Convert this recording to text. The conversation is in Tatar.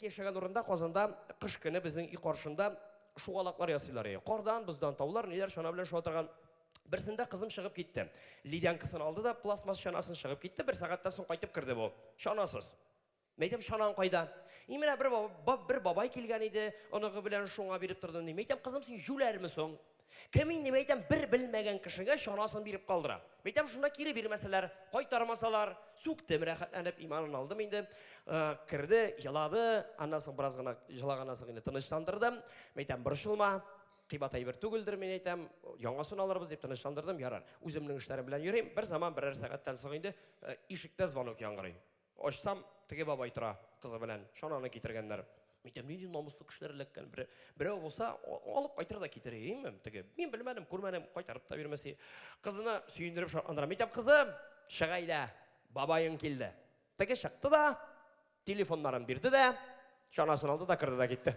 Элек яшәгән урында Казанда кыш көне безнең өй каршында шугалаклар ясыйлар иде. Кардан, боздан таулар, ниләр чана белән шуа торган. Берсендә кызым чыгып китте. Ледянкасын алды да, пластмасс чанасын чыгып китте. Бер сәгатьтән соң кайтып керде бу. Чанасыз. Мәйтәм, чанаң кайда? И менә бер, бер бабай килгән иде, оныгы белән шуңа биреп тордым. Ди. Мәйтәм, кызым, син җүләрме соң? Кем инде, мәйтәм, бер белмәгән кешегә чанасын биреп калдыра. Мәйтәм, шунда кире бирмәсәләр, кайтармасалар, сүктем рәхәтләнеп, иманын алдым инде. Э, керде, елады, аннан соң бераз гына җылаганнан соң инде тынычландырдым. Мәйтәм, борчылма, кыйбат әйбер түгелдер, мин әйтәм, яңасын алырбыз дип тынычландырдым, ярар. Үземнең эшләрем белән йөрим. Бер заман берәр сәгатьтән соң инде э, ишектә звонок яңгырый. Ачсам, теге бабай тора кызы белән. Чананы китергәннәр. Әйтәм, нинди намуслы кешеләр эләккән. Бер, берәү булса, алып кайтыр да китерер, име? Теге, мин белмәдем, күрмәдем, кайтарып та бирмәс. Кызына сөендереп шатландырам. Әйтәм, кызым, чык әйдә, бабаең килде. Теге чыкты да, телефоннарын бирде дә, чанасын алды да керде дә китте.